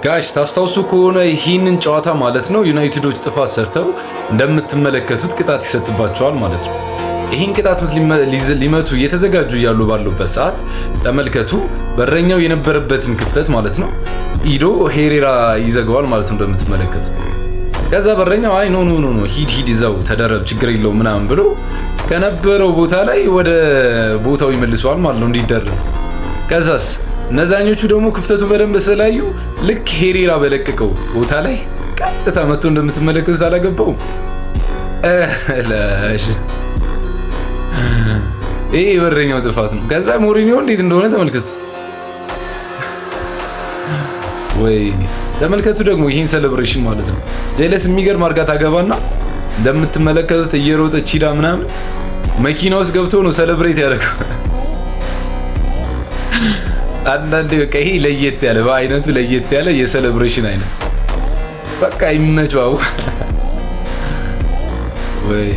Guys፣ ታስታውሱ ከሆነ ይህንን ጨዋታ ማለት ነው፣ ዩናይትዶች ጥፋት ሰርተው እንደምትመለከቱት ቅጣት ይሰጥባቸዋል ማለት ነው። ይህን ቅጣት ምት ሊመቱ እየተዘጋጁ እያሉ ባሉበት ሰዓት ተመልከቱ፣ በረኛው የነበረበትን ክፍተት ማለት ነው ሂዶ ሄሬራ ይዘጋዋል ማለት ነው እንደምትመለከቱት። ከዛ በረኛው አይ no, no, no, no፣ ሂድ ሂድ፣ እዛው ተደረብ፣ ችግር የለውም ምናምን ብሎ ከነበረው ቦታ ላይ ወደ ቦታው ይመልሰዋል ማለት ነው እንዲደረብ። ከዛስ እነዛኞቹ ደግሞ ክፍተቱ በደንብ ስላዩ ልክ ሄሬራ በለቀቀው ቦታ ላይ ቀጥታ መጥቶ እንደምትመለከቱት አላገባውም። እለሽ፣ ይሄ የበረኛው ጥፋት ነው። ከዛ ሞሪኒዮ እንዴት እንደሆነ ተመልከቱት። ወይ ተመልከቱ ደግሞ ይህን celebration ማለት ነው። ጀለስ የሚገርም አድርጋ ታገባና እንደምትመለከቱት እየሮጠች ሂዳ ምናምን መኪና ውስጥ ገብቶ ነው celebrate ያደረገው። አንዳንዴ በቃ ይሄ ለየት ያለ፣ በአይነቱ ለየት ያለ የ celebration አይነት፣ በቃ ይመቸው ወይ።